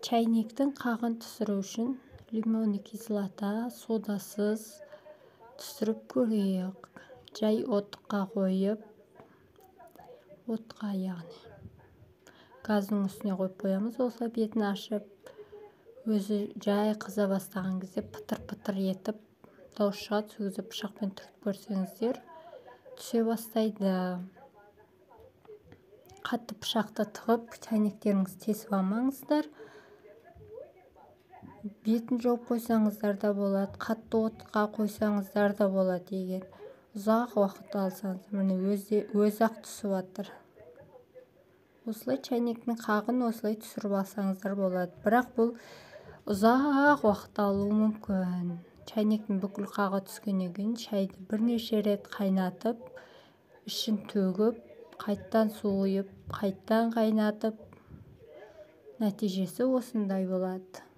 Чайниктің қағын түсіру үшін лимонный кислота, содасыз түсіріп көрейік. Жай отқа қойып, отқа, яғни газдың үстіне қойып қоямыз. Осылай бетін ашып, өзі жай қыза бастаған кезде пытыр-пытыр етіп дауыс шығады. Сол кезде пышақпен түртіп көрсеңіздер, түсе бастайды. Қатты пышақты тығып, чайниктеріңізді тесіп алмаңыздар. Бетін жауып қойсаңыздар да болады, қатты отқа қойсаңыздар да болады, егер ұзақ уақыт алсаңыз. Міне, өзі өзі-ақ түсіп жатыр. Осылай чайниктің қағын осылай түсіріп алсаңыздар болады, бірақ бұл ұзақ уақыт алуы мүмкін. Чайниктің бүкіл қағы түскеннен кейін шайды бірнеше рет қайнатып, ішін төгіп, қайттан су құйып, қайттан қайнатып, нәтижесі осындай болады.